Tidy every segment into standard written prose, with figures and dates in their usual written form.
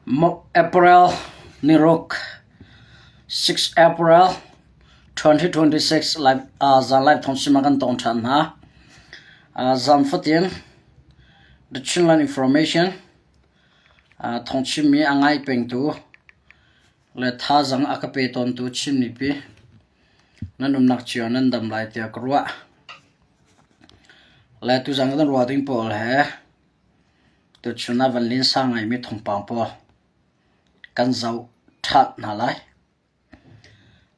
April niruk, 6 April 2026 zan live thawngchim ah kan tong ṭhan hna. Zan fatin The Chinland Information thawngchimmi a ngai pengtu le thazaang a ka pe tawntu Chin mipi nan umnak cio nan dam lai tiah ka ruah. Le tuzan kan ruah ding pawl he Tuchun ah van linsa ngaimi thawngpang pawl kan zoh ṭhan hna lai.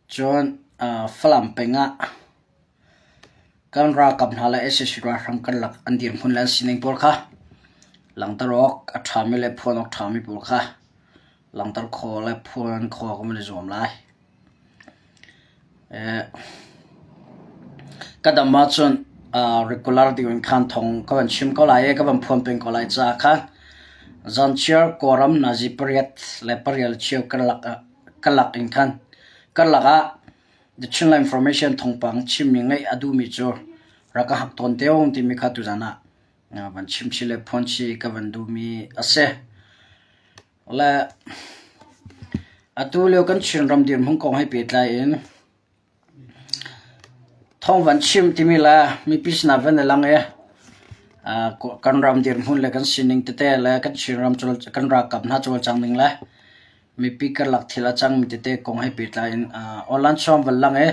Cun Falam peng ah kan ralkap hna le sac ralhrang karlak an dirhmun le an sining pawl kha langhter awk a ṭhami le phuan awk ṭhami pawl kha langhter khawh le phuan khawh kan van i zuam lai. Ka dam ahcun regular deuh in khan thawng ka van chim ko lai i ka van phuan peng ko lai caah khan zanchiar Kawlram nazi pariat le parial cheu karlak in khan karlak ah The Chinland Information thawngpang chimmi ngaih a duhmi cu rak ka hak tawn te timi kha tuzan ah van chim chih le phuan chih ka van duhmi a si. Le atu lio kan Chinram dirhmun kong he pehtlai in thawng van chim timi le mipi sinah van i lang i kan ram dirhmun le kan sining tete le kan Chinram kan ralkap hna cawlcang ning le mipi karlak thil a cangmi tete kong he pehtlai in online chuang van lang i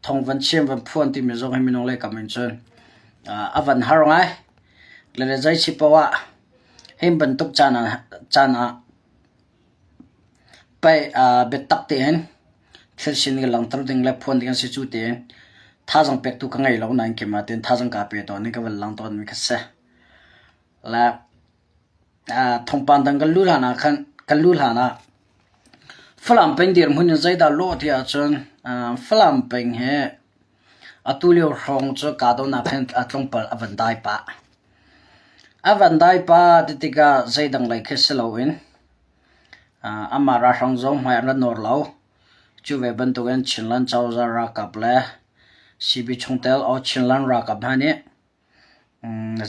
thawng van chim van phuan timi zong hi minung lei kam in cun a van har ngai. Le zei si paoh ah Hi bantuk caan ah pei biatak tein thil sining langhter ding le phuan ding an si cu tiin thazaang pektu ka ngei lo nain keimah tein thazaang kaa pe tawn i ka van lang tawnmi kha si. Le thawngpang dang kan luh hlan ah khan kan luh hlan ah Falam peng dirhmun in zeidah lawh ti ahcun Falam peng hi atu lio hrawng cu kahdohnak hin a tlawmpal a van dai pah. A van dai pah ti tikah zeidang lei khi si loin amah ralhrang zong hmai an ra nawr lo. Cu ve bantukin Chinland cozah ralkap le CB chungtel or Chinland ralkap hna nih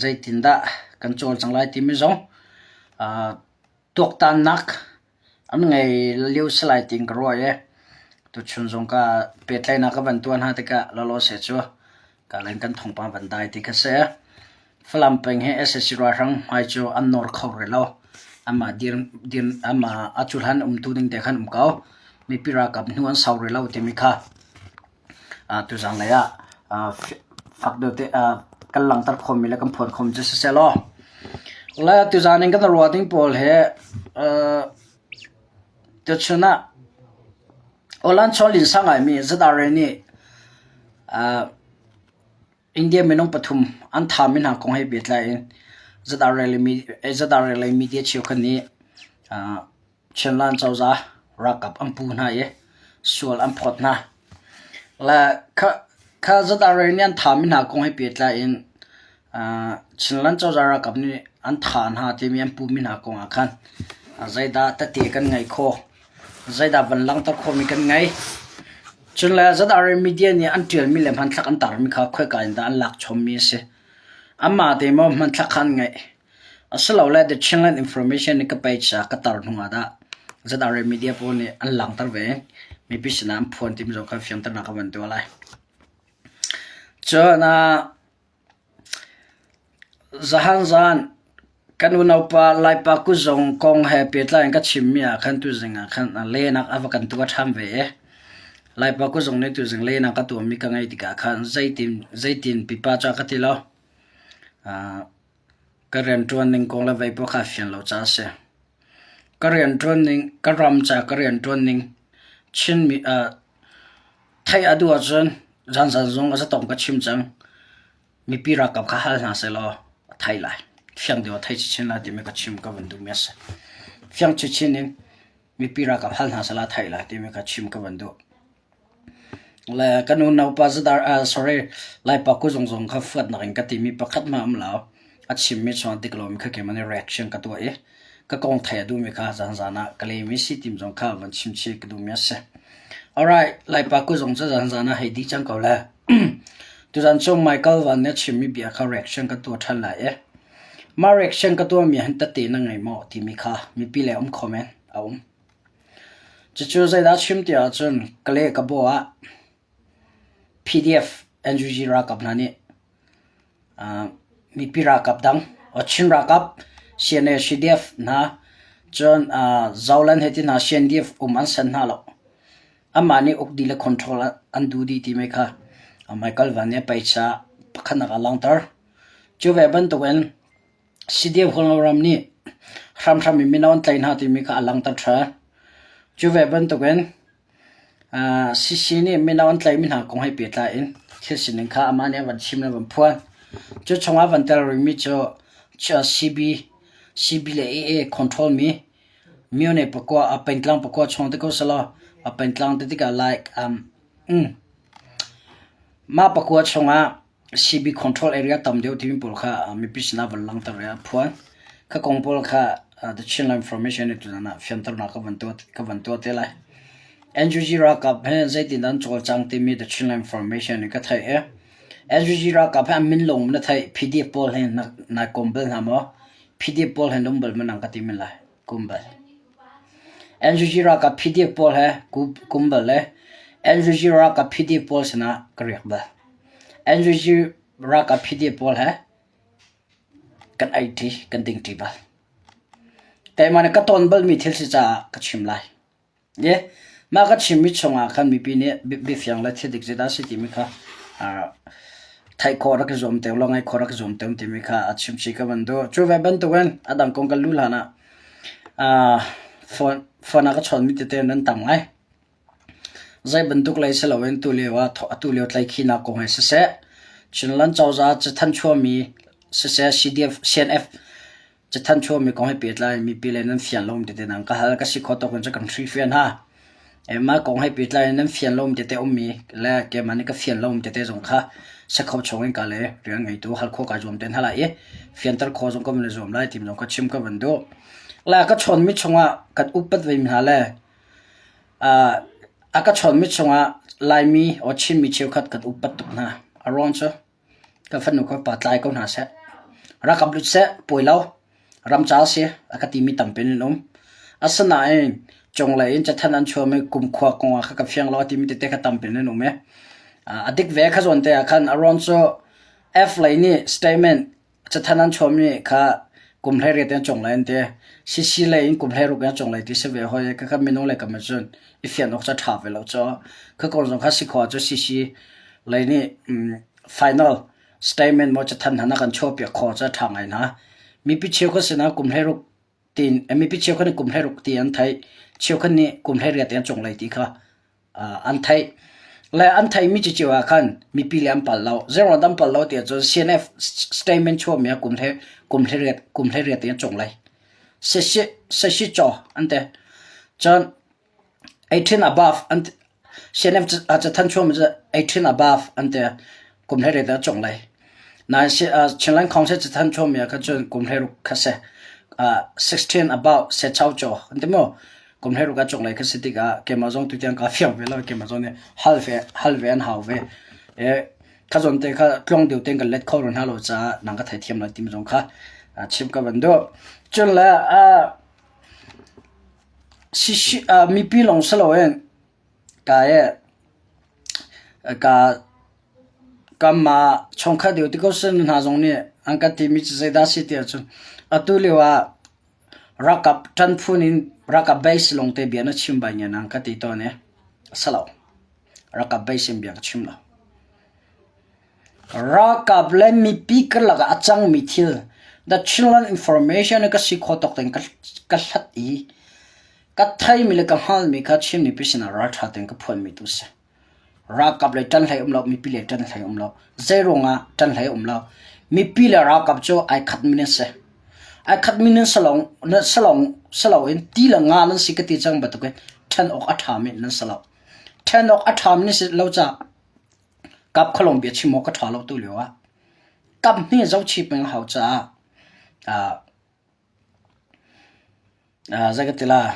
zeitindah kan cawlcang lai timi zong tuaktannak An ngei lio si lai tiin ka ruah i tuchun zong ka pehtlaihnak ka van tuah hna tikah lawlawse cu kalen kan thawngpang van dai ti kha si. Falam peng hi sac ralhrang hmai cu an nawr kho rih lo. Amah dir, dir, amah a cuhlan umtu ding te khan um ko. Mipi ralkap hnu an sau rih lo timi kha tuzang lei ah fak deuh te kan langhter khawhmi le kan phuan khawhmi cu siseh law le tuzan in kan ruah ding pawl hi tuchun ah Olan Cholin sang ngaimi ZRA nih India minung pathum an thami hna kong he pehtlai in ZRA lei media cheukhat nih Chinland cozah ralkap an pu hna i sual an phawt hna. Le kha kha ZRA nih an thami hna kong he pehtlai in Chinland cozah ralkap nih an thah hna timi an pumi hna kong ah khan zeidah tete kan ngei kho, zeidah van langhter khawhmi kan ngei. Cun le ZRA media nih an ṭialmi le hmanthlak an tarmi kha khoika in dah an lak chommi a si. Anmah te maw hmanthlak kha an ngeih. Asilole The Chinland Information nih ka page ah ka tar hnu ah dah ZRA media pawl nih an langhter ve. Mipi sinah an phuan timi zong kha fianternak ka van tuah lai. Cun zahan zan kan unaupa Laipa kuzong kong he pehtlai in ka chimmi ah khan tuzing ah khan lehnak a va kan tuah ṭhan ve i Laipa kuzong nih tuzing lehnak ka tuahmi ka ngaih tikah khan zeitin zeitin pipa cu a ka ti lo. Ka rianṭuan ning kong le vei paoh kha a fian lo caah a si. Ka rianṭuan ning, ka ram ca ka rianṭuan ning Chinmi theih a duh ahcun zanzan zong a zatawng ka chim cang. Mipi ralkap kha hal hna sehlaw a thei lai. Fiang deuh a thei chinchin lai timi ka chim ka van duhmi a si. Fiang chinchin in mipi ralkap hal hna sehlaw a theih lai timi kha chim ka van duh. Le kan unaupa zadar sorry Laipa kuzung zong kha fuatnak in ka timi pakhat hmanh a um lo. A chimmi chungah dik lomi kha keimah nih reaction ka tuah i ka kong theih a duhmi kha zanzan ah ka lemi si tim zong kha van chim chih ka duhmi a si. Alright, Laipa kuzung cu zanzan ah hei dih cang ko le. Tuzan cu Michael Van nih a chimmi bia kha reaction ka tuah ṭhan lai i mah reaction ka tuahmi hin tete na ngei maw timi kha mipi le um kho men. a um. Cucu zeidah chim ti ahcun Kale Kabaw ah PDF NUG ralkap hna nih mipi ralkap dang Chin ralkap CNA CDF hna cun Zoland he ti hna CNDF um an san hna lo. Amah nih uk dih le control an duh dih timi kha Michael Van nih a pei caah pakhatnak ah a langhter. Cu ve bantukin CDF Kawlram nih hramhram in mino an tlaih hna timi kha a langhter ṭhan. Cu ve bantukin CC nih mino an tlaihmi hna kong he pehtlai in thil sining kha amah nih a van chim le a van phuan. Cu chungah van tel rihmi cu CB, CB le AA control mi myone pakua a pengtlang pakua chung te ko selaw a pengtlang te tikah like um, mm, mah pakua chungah CB control area tam deuh timi pawl kha mipi sinah van langhter i a phuan. Kha kong pawl kha The Chinland Information nih tuzan ah fianternak ka van tuah ka van tuah te lai. NUG ralkap he zeitin an cawlcang timi The Chinland Information nih ka theih i NUG ralkap he an min lung na theih PDF pawl he na nai kom bal hna maw? PDF pawl he na um bal maw nang ka ti men lai? Kum bal. NUG ralkap PDF pawl he kum bal le NUG ralkap PDF pawl sinah ka riak bal. NUG ralkap PDF pawl he kan ei ṭi, kan ding ṭi bal. Keimah nih ka ton balmi thil si caah ka chim lai. Ye, mah ka chimmi chungah khan mipi nih biafiang le thil dik zeidah a si timi kha theih khawh rak i zuam te law ngaih khawh rak i zuam te timi kha a chim chih ka van duh. Cu ve bantukin a dang kong kan luh hlan ah phone phone ah ka chawnmi tete nan tam ngai. Zei bantuk lei si loin tulio ah atu lio tlaihkhihnak kong he siseh, Chinland cozah cathanh chuahmi siseh, CDF, CNF cathanh chuahmi kong he pehtlai mipi lei nan fian lo tete nan ka hal. Ka si khawh tawk in cu kan hrilhfiah hna. Mah kong he pehtlai in nan fian lo tete ummi le keimah nih ka fian lo tete zong kha sakho chung in ka le rian ngeitu hal khawh kai zuam te hna lai i fianter khawh zong ka van i zuam lai ti zong ka chim ka van duh. Le ka chawnmi chungah kan upat ve mi hna le A ka chawnhmi chungah Laimi or Chinmi cheukhat kan upat tuk hna. A ruang cu kan fanu ka pa tlai ko hna seh. Rak lut seh, pawi lo. Ram ca a si, a ka timi tampi an um. Asinain cunglei in cathanh an chuahmi kumkhua kong ah kha ka fiang lo a timi tete kha tampi an um i a dik ve kha zawn te ah khan a ruang cu F lei nih statement Cathanh an chuahmi kha kum 18 in cunglei an ti. CC lei in kum 16 in cunglei ti si ve hoi. Khakha minung lei kam ahcun i fian awk cu a ṭha ve lo cu. Kha kong zong kha si khawh ahcun CC lei nih final statement maw cathanh hna na kan chuahpiak khawh cu a ṭha ngai hna. Mipi cheukhat sinah kum 16 tiin mipi cheukhat nih kum 16 ti an theih. Cheukhat nih kum 18 in cunglei ti kha an theih. Le an theihmi cicio ah khan mipi le an pal lo. Zeiruang dah an pal lo ti ahcun CNF statement chuahmi ah kum hle kum hleriat kum hleriat in a cunglei. Sisi sisi caw an ti. Cun 18 above an CNF cathan chuahmi cu 18 above an ti. Kum hleriat in a cunglei. Nain Chinland Council cathan chuahmi ah khan cun kum hleruk kha si. 16 above se chau caw an ti mu. Kum hleiruk a cunglei ka si tikah keimah zong tutiang kaa fiang ve lo. Keimah zong nih hal ve hal ve an hau ve. E, kha zawn te kha tluang deuh tein kan let kho rih hna lo caah nang ka theithiam lai timi zong kha chim ka van duh. Cun le si mipi lawng si loin ka e ka kanmah chungkhat deuh ti ko sin hna zong nih an kan timi cu zeidah si ti ahcun atu lio ah Ralkap ṭan phun in ralkap base lawngte bia na chim bai nge nang ka ti tawn i a si lo. Ralkap base in bia ka chim lo. Ralkap le mipi karlak ah a cangmi thil The Chinland Information ka si khawh tawk tein ka, ka hlat i ka theimi le ka hngalmi kha Chin mipi sinah ralṭha tein ka phuanmi tu si. Ralkap lei ṭan hlei um lo, mipi lei ṭan hlei um lo. Zeiruangah ṭan hlei um lo? Mipi le ralkap cu ai khatmi nan si. Ai khatmi nan si lo, si lo, si loin ti le nga nan si ka ti cang bantukin ṭhen awk a ṭhami nan si lo. Ṭhen awk a ṭhami nan si lo caah kap khualong bia chim awk a ṭha lo tu lio ah kap hnih zohchih peng a hau caah uh, uh, zei ka ti la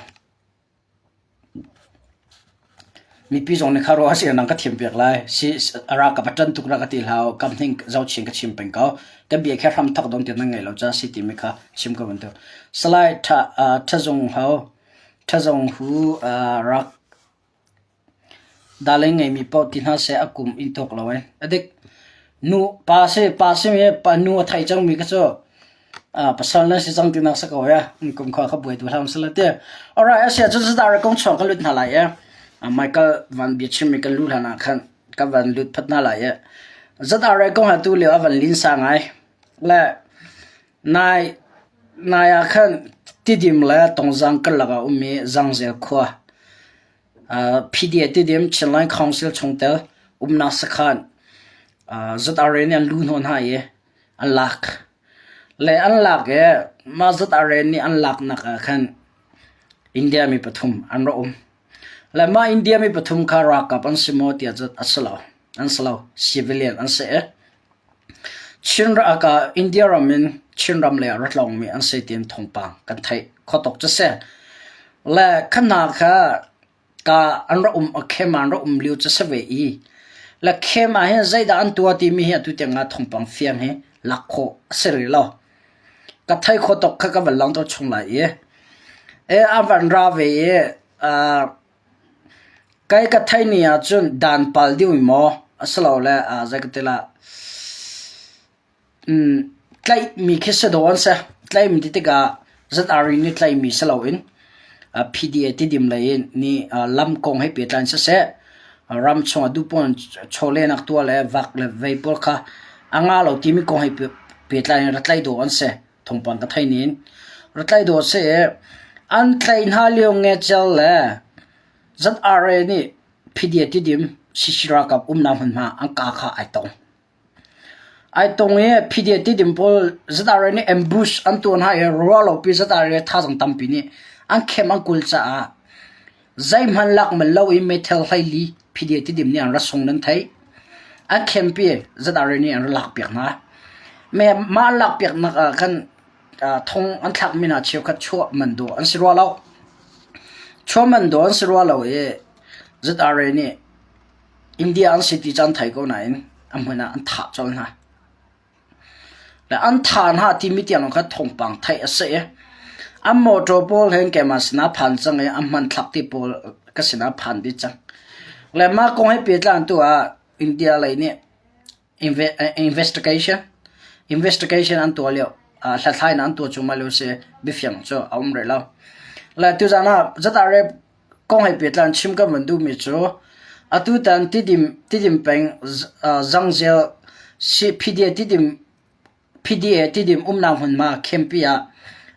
Mipi zong nih kha ruah a si nang ka thiampiak lai. Si a ralkap a ṭan tuk rak ka ti hlah u. Kam hning zohchin ka chim peng ko. Ka bia khi hram thok dong ti nan ngei lo ca si timi kha chim ka van duh. Salai Tha, uh, Thazung Hau. Ṭhazong hu rak Darling ngeimi paoh ti hna seh a kum in tuak lo ai. A dik. Nu pa si pa simi pa nu a thei cangmi kha cu pasal na si cang tinak si ko ya. Kum khua kha buai tu hlah sila ti. Alright, a si ahcun zadar kong chuang ka lut hna lai e. Michael van bia chimmi kan lu hlan ah khan ka van lut phat hna lai e. Zadar kong ha tu lio a van lin sa ngai. Le nai nai ah khan Tidim le Tongzang karlak ah ummi Zangzel khua PDA Tidim Chinland Council chungtel umnak sakhan ZRA nih an lu hnawh hna i an lak. Le an lak i mah ZRA nih an laknak ah khan India mi pathum an ra um. Le mah India mi pathum kha ralkap an si maw tiah cun a si lo. An si lo. Civilian an si i Chin India ram in Chinram lei ah ra tlawngmi an si tiin thawngpang kan theih. Khuatok cu si. Le kha hna kha ka an ra um khem ah an ra um lio cu si ve i le khem ah hin zeidah an tuah timi hi atu tiang ah thawngpang fiang hi lak khawh a si rih lo. Ka thei khuatok kha ka van langhter chung lai i e a van ra ve i uh, Kai ka theih ni ahcun dan pal ding maw asilole zei ka ti lah tlaihmi khi si dawh an si. Tlaihmi ti tikah ZRA nih tlaihmi si loin PDA Tidim lei in nih lam kong he pehtlai in siseh, ram chungah duhpoah in chawlehnak tuah le vak le vei pawl kha a ngah lo timi kong he pehtlai in ra tlaih dawh an si. Thawngpang ka theih ning. Ra tlaih dawh si i an tlaih hna lio ngecel le ZRA nih Phidia Tidim CC ralkap umnak hmunhma an kaa kha ai tong. Ai tong i Phidia Tidim pawl ZRA nih ambush an tuah hna i ruahlopi ZRA thazaang tampi nih an khem an kul caah zeihmanh lak man lo in meithal hleili Phidia Tidim nih an ra sung nan theih. An khempi ZRA nih an ra lakpiak hna. Mah lakpiaknak ah khan thong an thlakmi hna cheukhat chuah man dawh an si rua lo. Chuah man dawh an si rua lo i ZRA nih India an si ti caan thei ko nain a hmun ah an thah colh hna. Le an thah hna timi tiang kha thawngpang theih a si i an motor pawl hin keimah sinah phan cang i an hmanthlak ti pawl ka sinah phan dih cang. Le mah kong he pehtlai tu ah India lei nih investigation investigation an tuah lio hlathlainak an tuah cuahmah lio si biafiang cu a um rih lo. Le tuzaan ah ZRA kong he pehtlai in chim kan van duhmi cu atutan Tidim Tidim peng Zangzel PDA Tidim PDA Tidim umnak hmunhma Khenpi ah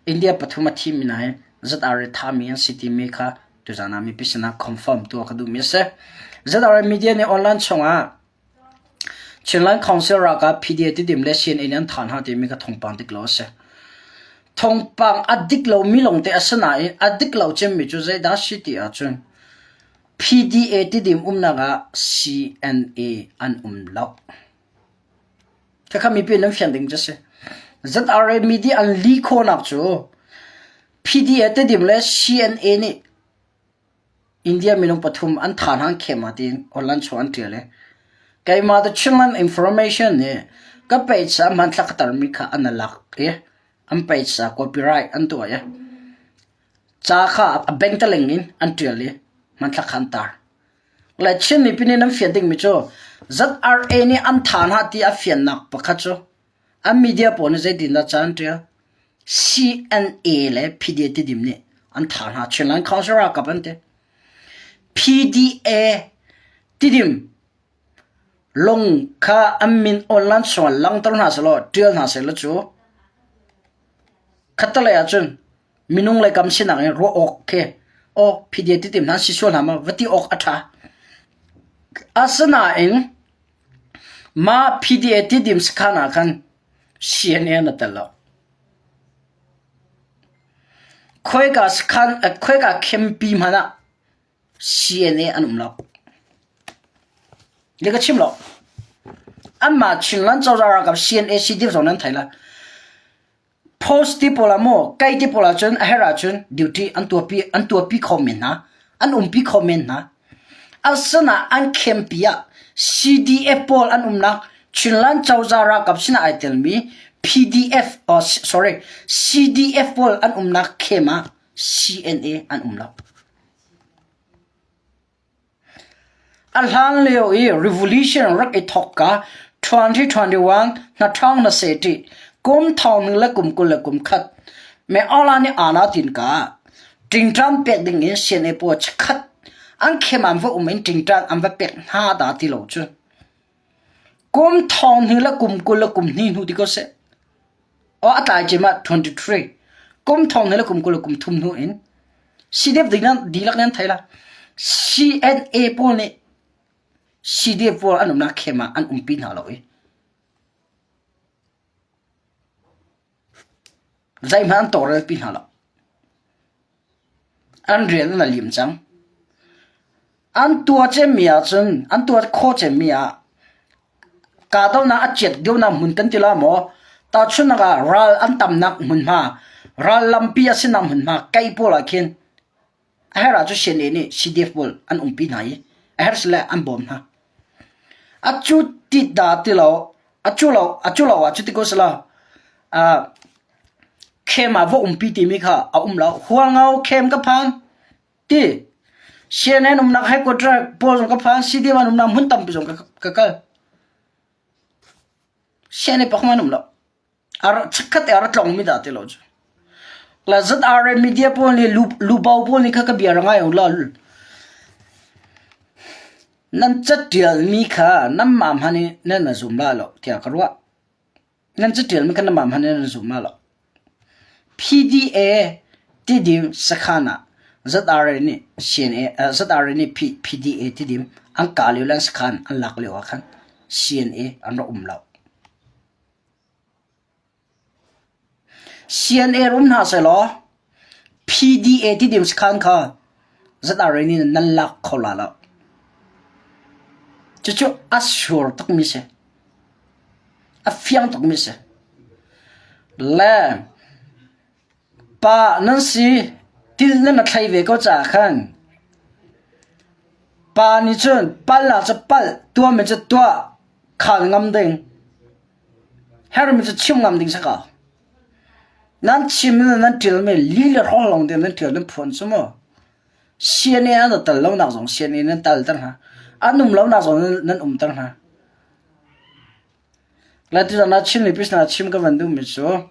India pathum a thimi hna hi ZRA thami an si timi kha tuzaan ah mipi sinah confirm tuah ka duhmi a si. ZRA media nih online chungah Chinland Council ralkap PDA Tidim le CNA nih an thah hna timi kha thawngpang dik lo a si. Thawngpang a dik lomi lawngte a si nain a dik lo cemmi cu zeidah a si ti ahcun PDA Tidim umnak ah CNA an um lo. Khakha mipi nan fian ding cu a si. ZRA media an lih khawhnak cu PDA Tidim le CNA nih India minung pathum an tha hna an khem ah tiin online chung an ṭial i keimah The Chinland Information nih ka page ah hmanthlak ka tarmi kha an lak i an page ah copyright an tuah i ca kha a bengtaling in an ṭial i hmanthlak kha an tar. Le Chin mipi nih nan fian dingmi cu ZRA nih an tha hna ti a fiannak pakhat cu An media pawl nih zeitindah ca an ṭial? CNA le PDA Tidim nih an thah hna. Chinland Council ralkap an ti. PDA Tidim lung kha an min online chungah langhter hna sehlaw ṭial hna sehlaw cu khattelei ahcun minung le kam sinak in ruah awk khi aw PDA Tidim hna si sual hna maw va ti awk a ṭha. Asinain Mah PDA Tidim sakhan ah khan CNN a tel lo. Khoika sakhan, khoika khempi hmanh ah CNA an um lo. Le ka chim lo. Anmah Chinland cozah ralkap CNA CDF zong nan thei la. Post ti pawl ah maw kai ti pawl ahcun a herh ahcun duty an tuahpi an tuahpi kho men hna an umpi kho men hna. Asinain an khempi ah CDF pawl an umnak Chinland cozah ralkap sinah ai telmi PDF oh, sorry CDF pawl an umnak khem ah. CNA an um lo. A hlan lio i revolution rak i thawk ka 2021 hnaṭhawng na seh ṭih kum thong le kum 21 me awla nih ana tin ka ṭingṭan pek ding in CNA pawl chikkhat an khem an va um in ṭingṭan an va pek hna dah ti lo cu kum thong hnih le kum 22 hnu ti ko seh Aw a tlai cem ah 23 kum thong hnih le kum 20 le kum thum hnu in CDF dihlak nan thei la. CNA pawl nih CDF pawl an umnak khem ah an umpi hna lo i zeihmanh an tawlrelpi hna lo. An rian an lim cang. An tuah cemmi ahcun an tuah khawh cemmi ah kahdohnak a chiat deuhnak hmun kan ti la maw? Tahchunhnak ah ral an tamnak hmunhma, ral lampi a sinak hmunhma kei pawl ah khin a herh ahcun CNA nih CDF pawl an umpi hna i a herh sile an bawm hna. A cu ti dah ti lo, a cu lo, a cu lo ah cuti ko sila, uh, khem ah va umpi timi kha a um lo. Hualngo khem ka phan. Ti CNN umnak headquarter pawl zong ka phan, CDM an umnak hmun tampi zong ka kal. CNN pakhat an um lo. Ar chikkhat te ar tlong mi dah ti lo cu. La ZRA media pawl nih lubau pawl nih kha ka bia ra ngai la. Nan catial mi kha nan mah hman i nan na zum la lo tiah ka ruah. Nan catial mi kha nan mah hman i nan zum la lo. PDA Tidim sakhan ah ZRA nih CNA ZRA nih PDA Tidim an kah lio le an sakhan an lak lio ah khan CNA an rak um lo. CNA rum hna sehlaw PDA Tidim sakhan kha ZRA nih nan lak kho la lo. Cucu a sure tukmi si. A fiang tukmi si. Le pa nan si til nan a thlei ve ko caah khan pa nih cun pal ah cu palh, tuahmi cu tuah, khal ngam ding, hermi cu chim ngam ding si ko. Nan chim le nan ṭialmi li le hrawng lawng te nan ṭial nan phuan cu mu. CNA an tal lonak zong CNA nan talter hna. An um lonak zong nan umter hna. Laituzan ah Chin mipi sinah chim ka van duhmi cu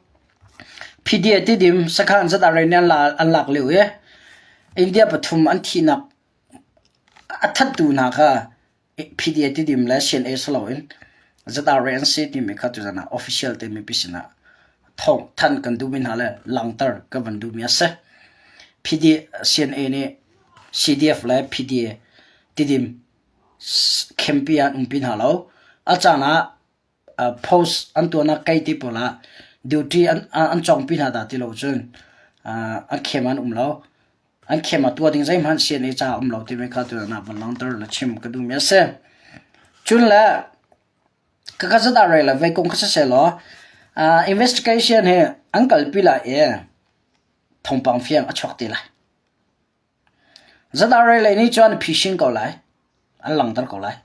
PDA Tidim sakhan zat Aranian an lak lio i India pathum an thihnak a thattu hna kha PDA Tidim le CNA si loin ZRA an si timi kha tuzan ah official te mipi sinah thawng thanh kan duhmi hna le langhter ka van duhmi a si. PDA CNA nih CDF le PDA Tidim Khempi ah an umpi hna lo. A caan ah post an tuahnak kei ti pawl ah duty an cawngpi hna dah ti lo cun an khem ah an um lo. An khem ah tuah ding zeihmanh CNA caah a um lo timi kha tutan ah van langhter le chim ka duhmi a si. Cun le ka ka zat ah rel le vei kong kha siseh law investigation hi an kalpi lai i thawngpang fiang a chuak te lai. ZRA lei nih cun phisin ko lai. An langhter ko lai.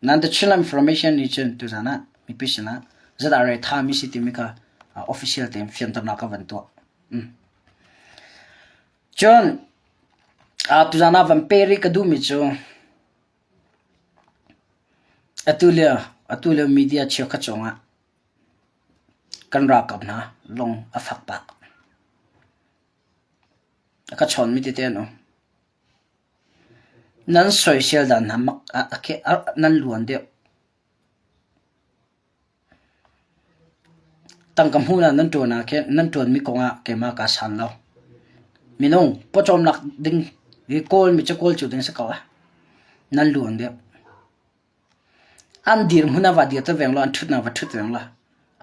Nan The Chinland Information nih cun tuzan ah mipi sinah ZRA thami si timi kha official tein fianternak ka van tuah. Mm. Cun tuzan ah van pe rih ka duhmi cu atu lio atu lio media cheukhat cungah kan ralkap hna lung a fak bak. A ka chawnmi tete an um. Nan soisel dan hna mak nan luan deuh. Tangka hmuhnak nan ṭuan ah khin nan ṭuanmi kongah keimah kaa san lo. Minung pawcawmnak ding hi Kawlmi cu kawl cio ding si ko ah. Nan luan deuh. An dirhmun ah va dir te veng law an ṭhutnak va ṭhut veng law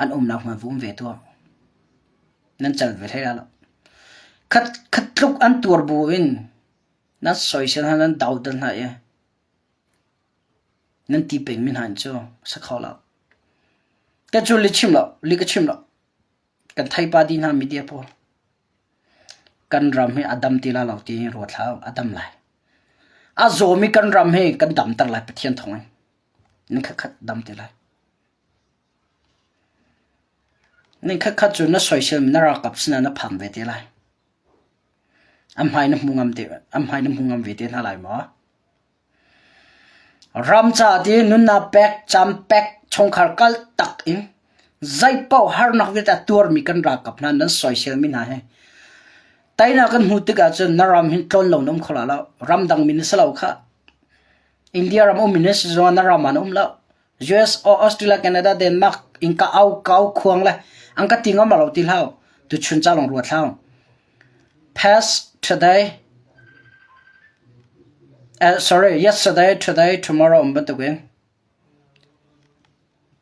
an umnak hmun va um ve tuah. Nan cal ve hlei lai lo. Khat khat tluk an tuar bu in nan soisel hna nan dohdal hna i nan ti pengmi hna in cu si kho lo. Ka cu li chim lo, li ka chim lo. Kan theipa dih hna media pawl. Kan ram hi a dam ti lai lo ti ruat hlah u, a dam lai. A zawmi kan ram hi kan damter lai Pathian thawng in. Ning khatkhat dam ti lai. Ning khatkhat cu na soisel na ralkap sinah na phang ve te lai. An hmai na hmu ngam te an hmai na hmu ngam ve te hna lai maw? Ram ca ti nunnak pek, cam pek, chungkhar kal tak in zeipaoh harnak vialte a tuarmi kan ralkap hna nan soiselmi hna hi teinak kan hmuh tikah cun na ram hin tlawn lo na um kho la lo. Ramdang mi na si lo khah. India ram ummi na si zongah na ram ah na um lo. US or Australia, Canada, Denmark in ka au ka au khuang le an ka ti ngam lo ti hlah. Tuchun ca lawng ruat hlah. Past, today, sorry, yesterday, today, tomorrow um bantukin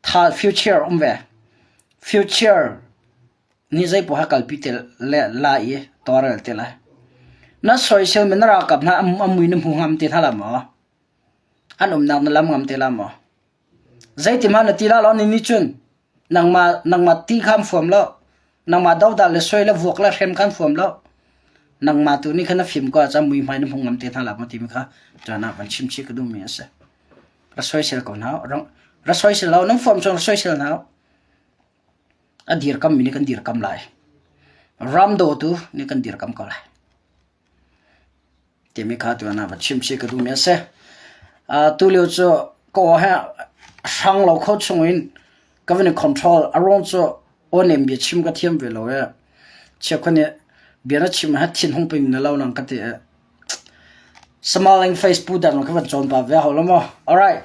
tha future um ve. Future ni zei poah kalpi te le la i tawrel te lai. Na soisel mi na ralkap hna a mui na hmu ngam te hna la maw? An umnak na lam ngam te la maw? Zeiti hmanh na ti la lo ni nih cun nangmah nangmah ti kha an fuam lo. Nangmah dodal le soi le vuak le hrem kha an fuam lo. Nangmah tu nih khan na fim ko ahcun muihmai na hmu ngam te hna la maw timi kha tuan ah van chim chih ka duhmi a si. Ra soisel ko hna. Ra soisel lo. Nan fuam cun ra soisel hna. A dirkammi nih kan dirkam lai. Ram dawtu nih kan dirkam ko lai. Timi kha tuan ah va chim chih ka duhmi a si. Tulio cu ka aw he hrang lo kho chungin ka van i control. A ruang cu aw nem bia chim ka thiam ve lo i chiakha nih bia na chim ah thin hung ping na lo nang ka ti i smiling face pu dan ka van cawn pa ve hau lo maw. Alright.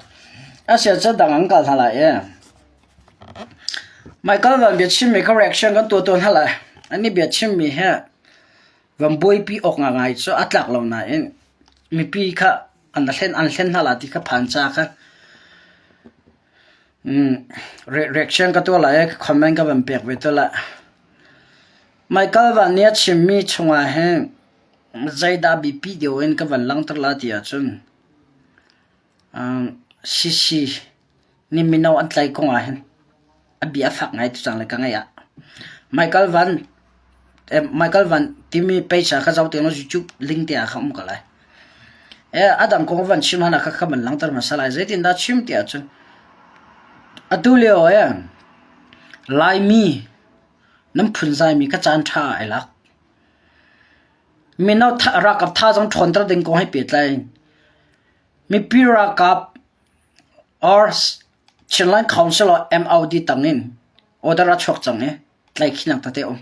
Asia cu dang an kal hna lai i Michael van bia chimmi kha reaction kan tuah tawn hna lai. Ani bia chimmi he Van buaipi awk ngaingai cu a tlak lo nain mipi kha an hlen an hlen hna la ti kha phan ca kha reaction ka tuah lai i comment ka van pek ve te lai. Michael Van nih a chimmi chungah hin zeidah biapi deuh in ka van langhter la ti ahcun CC nih mino an tlaih kong ah hin a bia a fak ngai tu cang le ka ngaih ah. Michael Van Michael Van timi page ah kha zoh te law YouTube link te ah kha um ko lai. A dang kong van chim hlan ah kha kha van langhter hmasa lai. Zeitindah chim ti ahcun atu lio eh Laimi nan phunzaimi kha caan ṭha ai lak. Mino ralkap thazaang ṭhawnter ding kong he pehtlai in mipi ralkap or Chinland Council or MOD tangin order a chuak cang i tlaihkhihnak tete a um.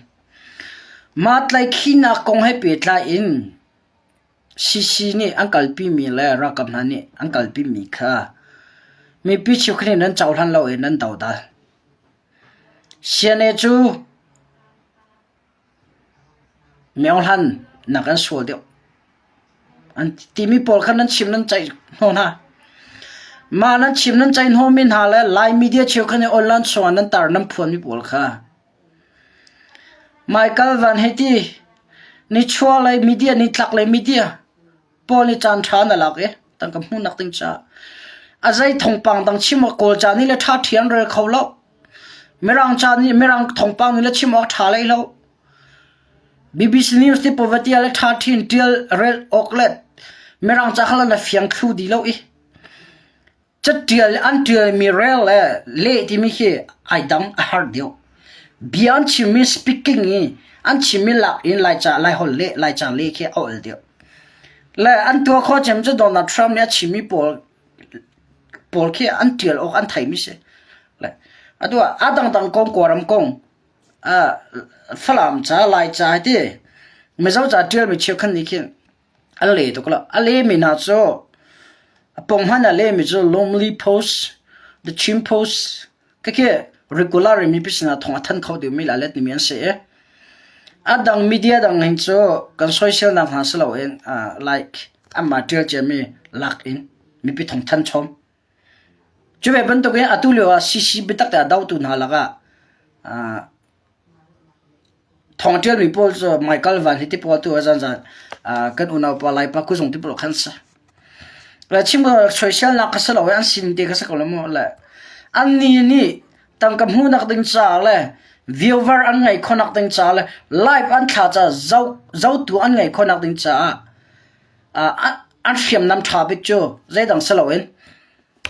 Mah tlaihkhihnak kong he pehtlai in CC nih an kalpimi le ralkap hna nih an kalpimi kha mipi cheukhat nih nan cohlan lo i nan dodal. CNA cu Myohlan nak an sual deuh. An timi pawl kha nan chim nan ceih hnawh hna. Mah nan chim nan ceih hnawhmi hna le Lai media cheukhat nih online chungah nan tar nan phuanmi pawl kha Michael Van hei ti nichuahlei media nitlaklei media pawl nih caan ṭha na lak i tangka hmuhnak ding caah a zei thawngpang dang chim awk Kawl ca nih le ṭha ṭhi an rel kho lo. Mirang ca nih Mirang thawngpang nih le chim awk ṭha lei lo. BBC News ti poverty le ṭha ṭhin ṭial rel awk le Mirang ca kha na fiang thlu di lo i Caṭial an ṭialmi rel le leh timi khi ai dang, a har deuh. Bia an chimmi speaking i an chimmi lak in Laica Laiholh leh Laica leh khi a ol deuh. Le an tuah khawh cem cu Donald Trump nih a chimmi pawl pawl khi an ṭial awk an theimi si. Le atu ah a dangdang kong Kawlram kong uh, Falam ca Laica hi ti Mizo ca ṭialmi cheukhat nih khin A le tuk lo. A lehmi hna cu a pawng hmanh a lehmi cu Lonely Post, The Chin Post khikhi regular in mipi sinah thawng a thanh kho dingmi le a let dingmi an si i a dang media dang hin cu kan soiselnak hna si loin uh, like anmah ṭial ciami lak in mipi thawng thanh chom. Cu ve bantukin atu lio ah CC biatak te a dotu hna lakah uh, Thawng ṭialmi pawl cu Michael Van hi ti pawl tu ah zanzan kan unaupa Laipa kuzung ti pawl khan si. Le chim ko soiselnak kha si lo i an sin te kha si ko le mu le annih nih tangka hmuhnak ding caah le viewer an ngeih khawhnak ding caah le live an thla caah zoh zohtu an ngeih khawhnak ding caah an hriamnam ṭha bik cu zeidang si loin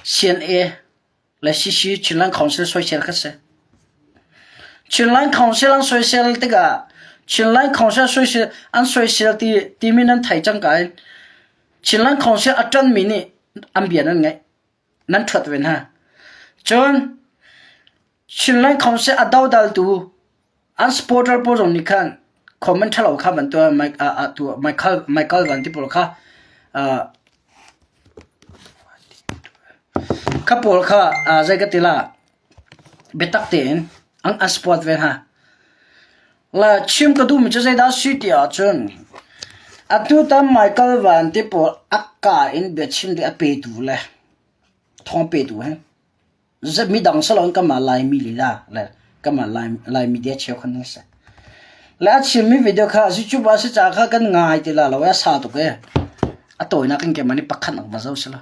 CNA le CC Chinland Council soisel kha si. Chinland Council an soisel tikah. Chinland Council soisel an soisel ti timi nan thei cang ka in Chinland Council a ṭanmi nih an bia nan ngaih nan ṭhuat ve hna. Cun Chinland Council a dodaltu an supporter pawl zong nih khan comment ṭhalo kha van tuah Michael Michael van ti pawl kha kha pawl kha zei ka ti la biatak tein an an support ve hna. La chim ka duhmi cu zeidah a si ti ahcun atu tan Michael Van ti pawl a ka in biachim ding a petu le thawng petu hi midang si loin kanmah Laimi lila le kanmah Lai media cheukhat nan si. Le a chimmi video kha YouTube ah si caah kha kan ngai ti la lo a sa tuk e. A tawinak in keimah nih pakhat nak va zoh si lo.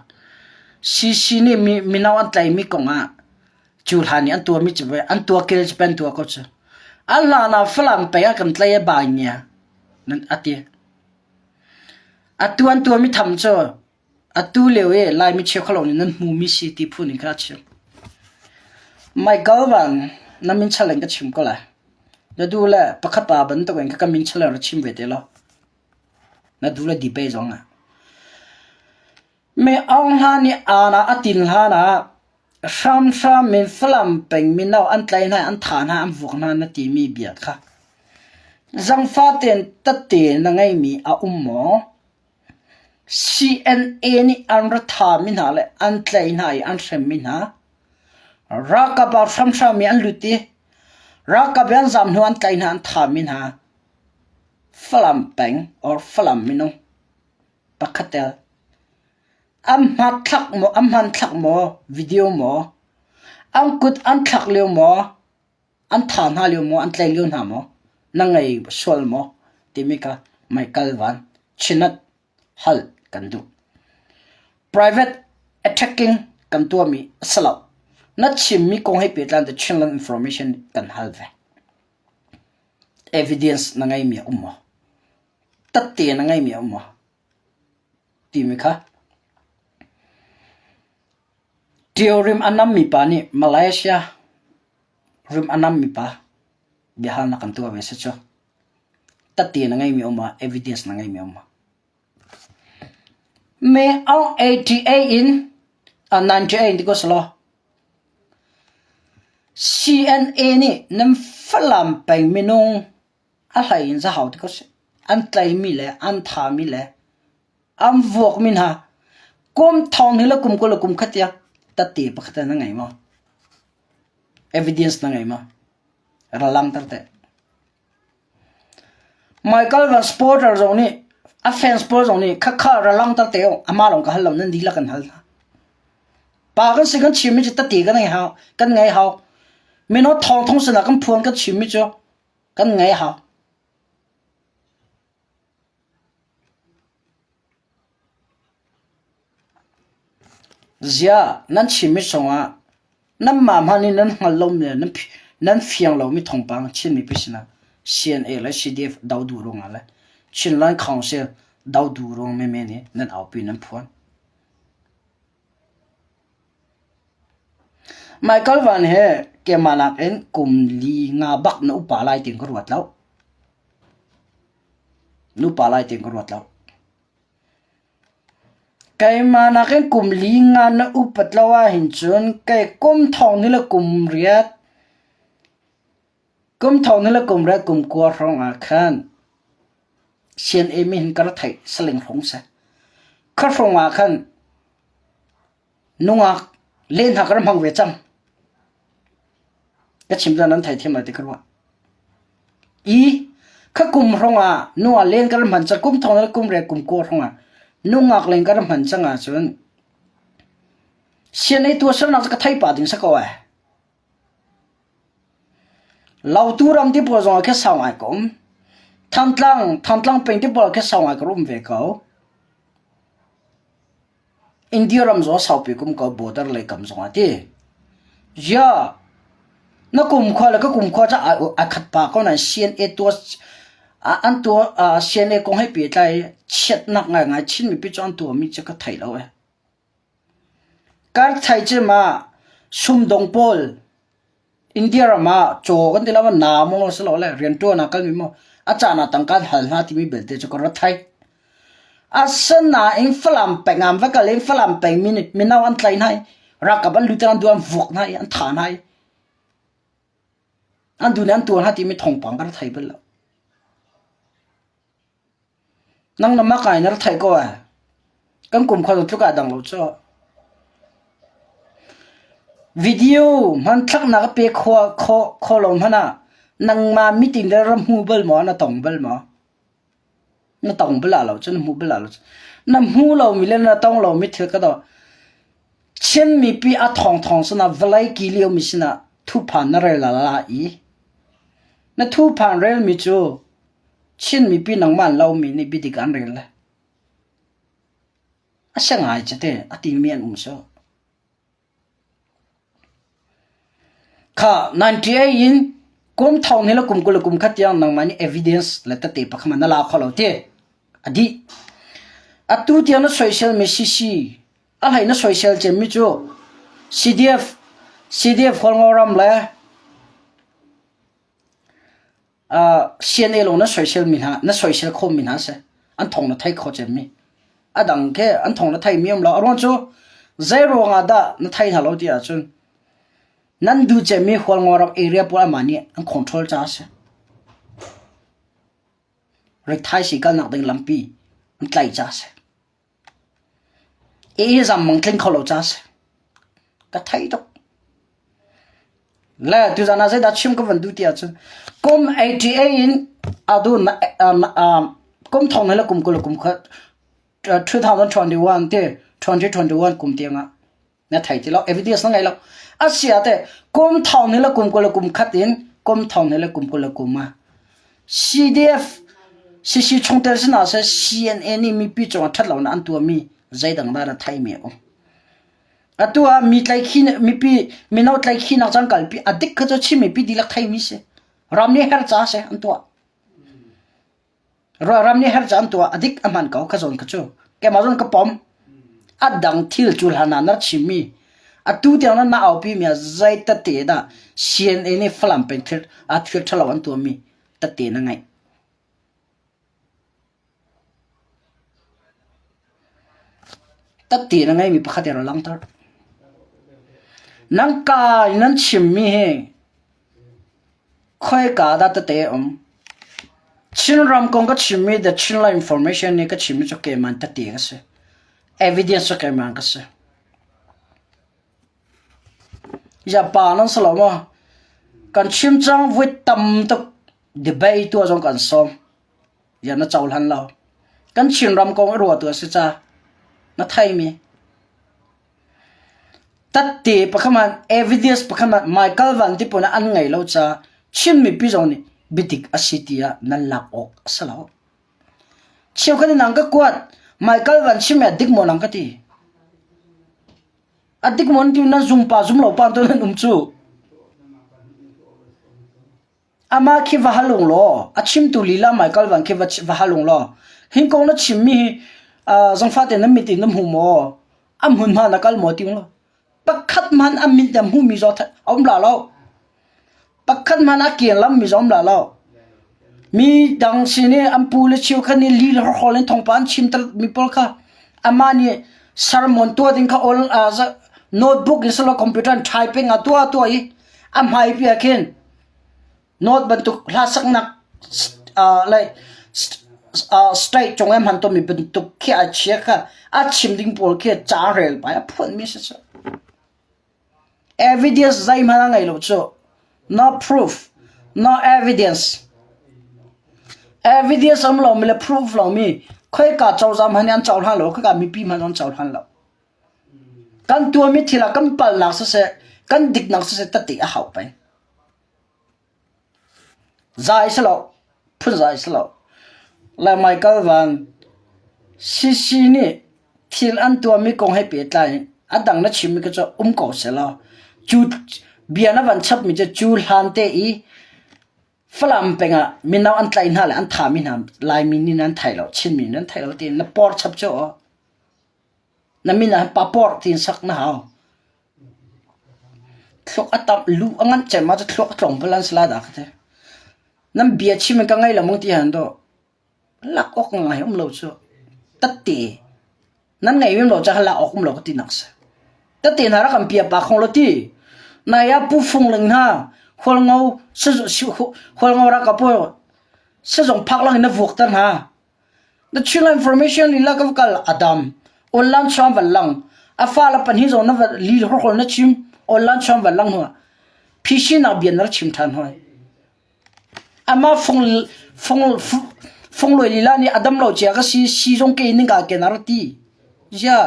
CC nih mi mino an tlaimi kong ah cu hlan i an tuahmi cu an tuah kel cu pen tuah ko cu. An hlan ah Falam pei ah kan tlai e bai nia nan a ti. Atu an tuahmi tham cu Atu lio i Laimi cheukhat nih nan hmumi si ti phun in kha a chim. Michael Van, na min chal in ka chim ko lai. Na duh le pakhat pa bantuk in ka min chal in ra chim ve te law. Na duh le debate zong ah. Me Aung Hla nih aana a tin hlan ah hramhram in Falam peng mino an tlai hna an thah hna an vuak hna na timi bia kha zangfah tein tette na ngeimi a um maw? CNA nih an ra thami hna le an tlaih hna i an hremmi hna ralkap ah hramhram in an lut i ralkap i an zaam hnu an tlaih hna an thami hna Falam peng or Falam minung pakhat tel an hmathlak maw an hmanthlak maw video maw an kut an thlak lio maw an tha hna lio maw an tlei lio hna maw na ngei sual maw timi kha meikal van chinat hal kan duh private attacking kan tuahmi a si lo na chimmi kong he pehtlai the Chinland information kan hal ve evidence na ngeimi a um maw tatte na ngeimi a um maw timi kha Tio rim a nammi pa nih Malaysia rim a nammi pa biahalnak kan tuah ve si cu. Tatti na ngeimi um ah evidence na ngeimi um ah. Me aung 88 in uh, 98 in ti ko selaw CNA nih nan Falam peng minung a hlei in zahau ti ko seh. An tlaimi le an thami le an vuakmi hna kum thong hi le kum kul le kum khat tiang tatte pakhat na ngei maw? Evidence na ngei maw? Ra langter teh. Michael Van Sporter zong nih a fans pawl zong nih khakha ra langter te amah lawng ka hal lo nan dihlak kan hal hna. Pa kan si kan chimmi cu tati kan ngei hau kan ngei hau. Mino thong thong sinah kan phuan kan chimmi cu kan ngei hau. Ziah nan chimmi chungah nanmah hmanh nih nan hngalh lomi le nan fiang lomi thawngpang Chin mipi sinah CNA le CDF do duh ruangah le Chinland Council do duh ruang menmen i nan aupi nan phuan. Michael Van he keimah nakin kum li nga bak na upa lai tiin ka ruat lo. Nupa lai tiin ka ruat lo. Keimah nakin kum li nga na upat lo ahhin cun kei kum thong ni le kum riat kum thong ni le kum riat kum kua hrawng ah khan CNA mi hin ka ra theih saling hrawng si. Kha hrawng ah khan nungak len hna ka ra hmang ve cang. Ka chim caan nan theithiam lai ti ka ruah. I kha kum hrawng ah nungak len ka ra hman cang kum thong le kum riat kum kua hrawng ah nungak len ka ra hman cang ahcun CNA tuahsernak cu ka thei pah ding si ko ai. Lautu ram ti pawl zong ah khi sau ngai ka um. Thantlang, Thantlang peng ti pawl ah khi sau ngai ka rak um ve ko. India ram zong saupi kum ko border lei kam zong ah ti. Ya, na kumkhua le ka kumkhua cu ai khat pa ko nain CNA tuah an tuah CNA kong he pehtlai chiatnak ngaingai Chin mipi cu an tuahmi cu ka thei lo eh. Kar thai cu ma sumdong pawl. India ram ah caw kan ti lo na maw silole rianṭuan ah kalmi maw a caan ah tangka an hal hna timi belte cu ka ra theih. Asinain Falam peng ah an va kal i Falam peng mi nih mino an tlaih hna i ralkap an lut in an duh an vuak hna i an thah hna i an duh nih an tuar hna timi thawngpang ka ra thei bal lo. Nang na mak ai na ra theih ko ai. Kan kum kha tluk ah dang lo cu. Video hmanthlaknak a pe kho kho kho lo hmanh ah nangmah meeting le ra hmu bal maw na tong bal maw? Na tong bal ah lo cun na hmu bal ah lo cun. Na hmu lomi le na tong lomi thil ka doh. Chin mipi a thawngthawng sinah vawlei ki liomi sinah thuphan na rel la i na thuphan relmi cu Chin mipi nangmah an lomi nih biadik an rel le a si ngai cite a timi an um cu. Kha 98 in kum thong ni le kum 20 le kum khat tiang nangmah nih evidence le tete pakhat na la kho lo ti. A dih. Atu tiang na soisel mi CC a hlei na soisel cemmi cu CDF CDF Hualngo ram le CNA lawng na soisel mi hna na soisel kho mi hna si an thong na thei kho cem mi a dang ke an thong na thei mi um lo a ruang cu zei ruang ah dah na thei hna lo ti ahcun nan duh cem mi Hualngo ram area pawl amah nih an control ca a si rithaisi si kalnak ding lampi an tlaih ca a si I zam mang tling kho lo ca si. Ka thei tuk. Le tuzan ah zeidah chim ka van duh ti ahcun kum 88 in adu kum thong le kum 20 le kum khat 2021 te 2021 kum tiang ah na thei ti lo evidence na ngei lo asia te kum thong ni le kum 20 le kum khat in kum thong ni le kum 20 le kum ah CDF CC chungtel sinah seh CNA nih mipi cungah ṭhat lonak an tuahmi zeidang dah na theimi a um. Atu ah mi tlaikhi mipi mino tlaikhinak caan kalpi a dik kha cu Chin mipi dihlak theimi si. Ram nih her ca seh an tuah. Ram nih her ca an tuah a dik a hman ko kha zawn kha cu. Keimah zawn ka pom. A dang thil cu hlan ah na chimmi atu tiang na na aupi mi ah zei tete dah CNA nih Falam peng thil a thil ṭhalo an tuahmi tete na ngeih. Tete na ngeihmi pakhat i ra langhter. Nan ka in nan chimmi hi Khoika dah tete a um? Chinram kong ka chimmi The Chinland Information nih ka chimmi cu keimah tete ka si. Evidence cu keimah ka si. Ya pa nan si lo maw? Kan chim cang voi tam tuk debate tuah zong kan sawm. Ya na cohlan lo. Kan Chinram kong a ruahtu a si ca. Na theimi. Tatte pakhat hmanh evidence pakhat hmanh Michael Van ti pawl an ngei lo caah Chin mipi zong nih biadik a si tiah nan lak awk a si lo. Cheukhat in an ka kuat Michael Van chim a dik maw nang ka ti. A dik maw ti nan zum pa zum lo pa tu nan um cu. Amah khi va hal ung law, a chimtu lila Michael Van khi va hal ung law, hi kong na chimmi hi uh, zangfah tein na mit in na hmu maw? A hmunhma na kal maw ti ung law. Pakhat hmanh a mit a hmumi zaw a um la lo. Pakhat hmanh a kian lammi zaw um la lo. Mi dang sin i an pu le cheu kha nih li le horhol in thawngpang an chim mi pawl kha amah nih sermon tuah ding kha all uh, notebook in silo computer in typing a tuah tuah i a hmai pi ah khin Note bantuk hlasaknak like state cung i hman tawnmi bantuk khi a chia kha a chim ding pawl khi ca rel pai a phuanmi si cu. Evidence zeihmanh a ngei lo cu. No proof, no evidence. Evidence um lomi le proof lomi khoika cozah hmanh nih an cohlan lo, khoika mipi hmanh an cohlan lo. Kan tuahmi thil ah kan palnak siseh, kan diknak siseh tete a hau peng. Zai si lo, phunzai si lo. Le Michael Van CC nih thil an tuahmi kong he pehtlai in a dang na chimmi kha cu um ko sehlaw cu bia na van chapmi cu cu hlan te i Falam peng ah mino an tlaih hna le an thahmi hna Laimi nih nan thei lo, Chinmi nih nan thei lo tiin na por chap cu aw. Na min ah papor tiin sak na hau. Thluak a tam lu a nganh cem ahcun thluak a tlawng bal an si la dah ka ti. Nan bia chim in ka ngei lo mong ti han dawh. Lak awk ngai um lo cu. Tatte. Nan ngei mem lo ca lak awk um lo ka ti nak si. Tatte hna rak kan pia pa khong lo ti. Nai ah Pu Fung Ling hna Hualngo Hualngo rak ka pawi sizung phak lang in na vuak ter hna. Na Chinland information lila ka va kal a dam. Online chuang van lang. A fa le pahnih zong na va li horhol na chim. Online chuang van lang hnuah. Phisin bia na rak chim ṭhan hoi. Ama fung fung fung loi lila nih a dam lo cia ka si si zong ke ning ka ke na rak ti. Zia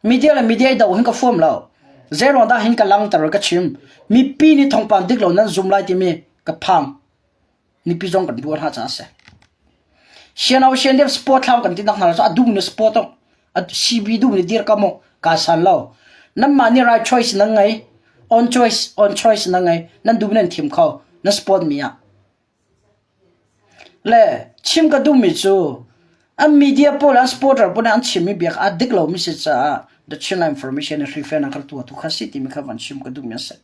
Media le media i do hin ka fuam lo. Zeiruang dah hin ka langter ka chim. Mipi nih thawngpang dik lo nan zum lai timi ka phang. Mipi zong kan buar hna caah a si. Siano sian sport thlam kan ti nak hna cu a dum ni sport a CB dum ni dir ka mo ka san lo. Nanmah nih right choice nan ngei. On choice on choice nan ngei. Nan dum nan thim kho. Na sport mi ah. Le chim ka duhmi cu an media pawl an supporter pawl nih an chimmi bia kha aa dik lomi si caah The Chinland Information in hrifen an kan tuahtu kha si timi kha van chim ka duhmi a si.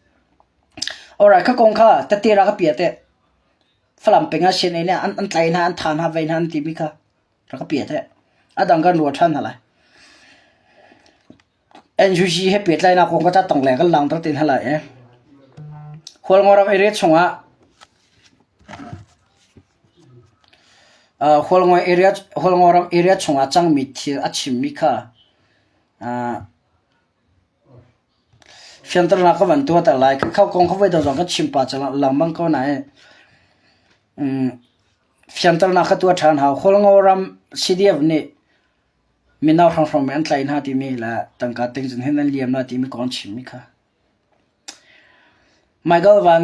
Alright, kha kong kha tete ra ka pia teh. Falam peng ah CNA nih an, an tlai hna, an tha hna, vei hna an timi kha rak ka pia teh. A dang kan ruah ṭhan hna lai. NUG he pehtlainak kong ka tang le kan langter te hna lai i Hualngoram area chungah Hualngo area Hualngoram area chungah cangmi thil a chimmi kha fianternak ka van tuah ter lai. Kha kong kha voi dang zong kan chim pah cang lengmang ko nain fianternak kha tuah ṭhan hau. Hualngoram CDF nih Mino hrawnghrang an tlaih hna timi le tangka tingzin hin an liam la timi kong an chimmi kha. Michael Van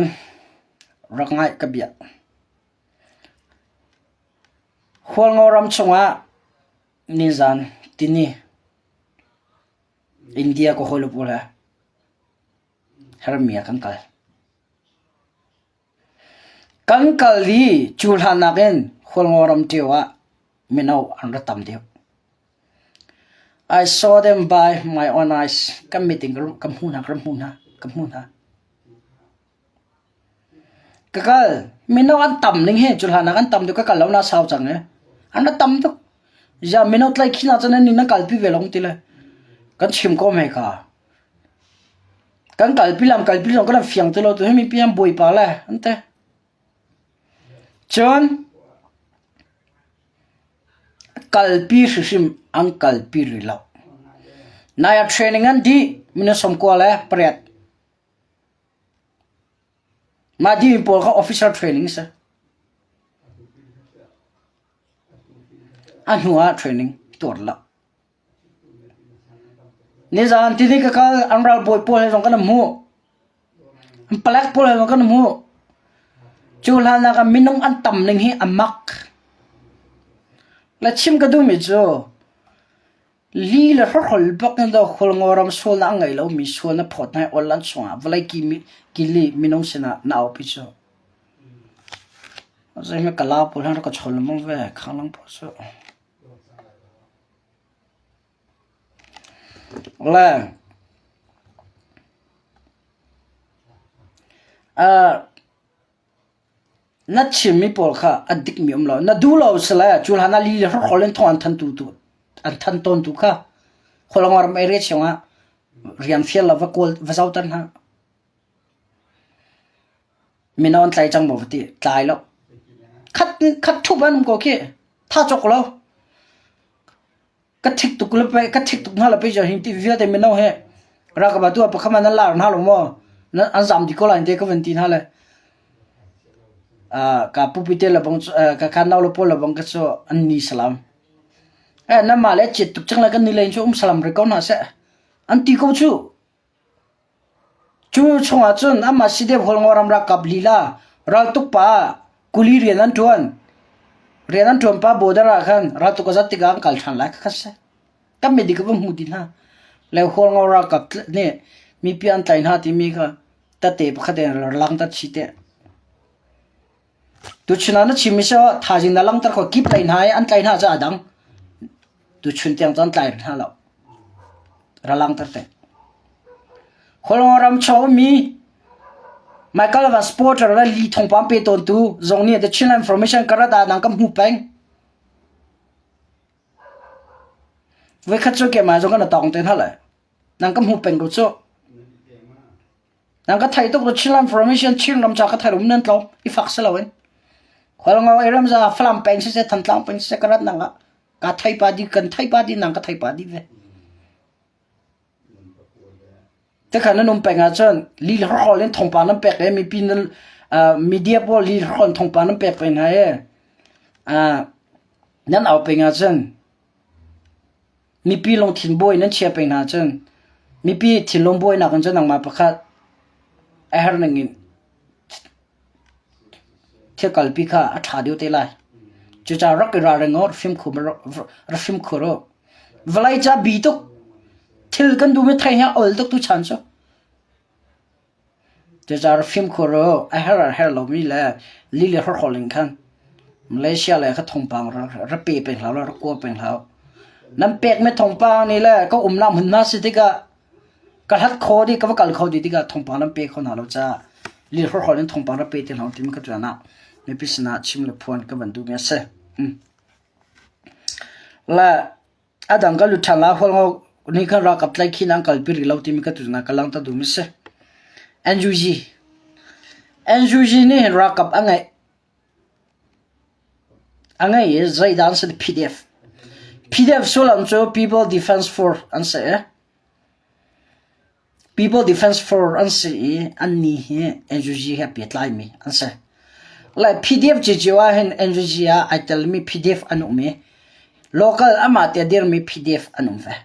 rak ngaih ka biak. Hualngo ram chungah nizan tini India ka hawi pawl he hermia kan kal. Kan kal i cu hlan nakin Hualngo ram ṭio ah mino an ra tam deuh. I saw them by my own eyes. Kan mit in ka hmu hna, ka hmu hna, ka hmu hna. Ka kal. Mino an tam ning hi cu hlan ah an tam tuk ka kal lo na sau cang e. An ra tam tuk. Ya mino tlai khi na cun an nan kalpi ve long ti le. Kan chim ko me ka. Kan kalpi lam kalpi zong kan fiang ti lo tu hi mipi an bawipa le an te. Cun Kalpi hrimhrim an kalpi rih lo. Nai ah training an dih minung 98. Mah dihmi pawl kha officer training a si. A hnu ah training tuar lo. Nizaan tini ka kal an ralbawi pawl he zong kan hmuh. An palek pawl he zong kan hmuh. Cu hlan ah minung an tam ning hi a mak. Le chim ka duhmi cu li le hrawkhrol bak in do Hualngo ram sualnak a ngei lomi sual na phawt hna i ol an chungah vawlei kili minung sinah na aupi cu. Zeihme kala pawl han rak ka chawn lengmang ve khanglang pawl cu. Le na chimmi pawl kha a dikmi um lo. Na duh lo si le cu hlan ah li le hrawkhrol in thawng an thantu tu an than tawntu kha Khualngoram area chungah rian fial la va kawl va zoter hna. Mino an tlai cang maw va ti tlai lo. Khat khat ṭhup an um ko khi. Tha cawk lo. Ka thik tuk le pe ka thik tuk hna le pe hin ti vialte mino he rakaba tu pakhat man an lar hna lo maw an zam di ko lai te ka van ti hna le ka pupi te le bang ka ka nau le pawl le bang ka cu an ni salam eh na ma le chet tuk chang le kan ni len chu um salam re ko hna se an ti ko chu Cu chungah cun amah Sidep Hualngoram ralkap lila raltuk pa kuli rian an ṭuan. Rian an ṭuan pa border ah khan raltuk a zat tikah an kal ṭhan lai kha si. Kan medik ka va hmu dih hna. Le Hualngo ralkap nih mipi an tlaih hna timi kha tate pakhat in lang ta chi teh. Tuchun ah na chimmi si thaizing na langhter kho kip lei hna i an tlaih hna cu a dang. Tuchun tiang cu an tlai hna lo. Ra langhter te. Khualngo ram chung ummi Michael Van Sporter le Li Thongpang pe tawntu zong nih The Chinland Information ka rat ah nang ka hmu peng. Voikhat cu keimah zong kan tawng te hna lai. Nang ka hmu peng ko cu. Nang ka thei tuk The Chinland Information Chin ram ca ka thei rum nan tlawm i fak si loin. Khualngo i ram za Falam peng siseh Thantlang peng siseh ka rat nang ah ka thei pa di kan thei pa di nang ka thei pa di ve. Tikhan nan um peng ahcun li le hrawl in thawngpang nan pek i mipi nan media pawl li hrawl in thawngpang nan pek peng hna i nan au peng ahcun mipi lungthin buai nan chia peng hna ahcun mipi thinlung buainak in cun nangmah pakhat a herh ning in Thil kalpi kha a ṭha deuh te lai. Cucaah rak i ralring u, rak fimkhur u. Vawlei ca bi tuk. Thil kan duhmi thei hi a ol tuk tuchan cu. Cucaah rak fimkhur u. A her a her lomi le lili hrawkhrol in khan Malaysia le kha thawngpang rak pe peng hlah u, rak kua peng hlah u. Nan pekmi thawngpang nih le ka umnak hmunhma si tikah Ka hlat kho dih, ka va kal kho dih tikah thawngpang nan pe kho hna lo caah lihrawhrawl in thawngpang rak pe ti hlah timi ka tuan ah mipi sinah chim le phuan ka van duhmi a si. Mm. Le a dang ka lut ṭhan la hualngo nih khan ralkap tlaihkhih an kalpi rih lo timi ka tuan ah ka langhter duhmi a si. NUG NUG nih hin ralkap a ngeih a ngeih i zeidah an si PDF. PDF sullam cu People Defense Force an si i People Defense Force an si i annih hi NUG he pehtlaimi an si. Le PDF cio ah hin NUG ah ai telmi PDF an um i local amah te a dirmi PDF an um ve.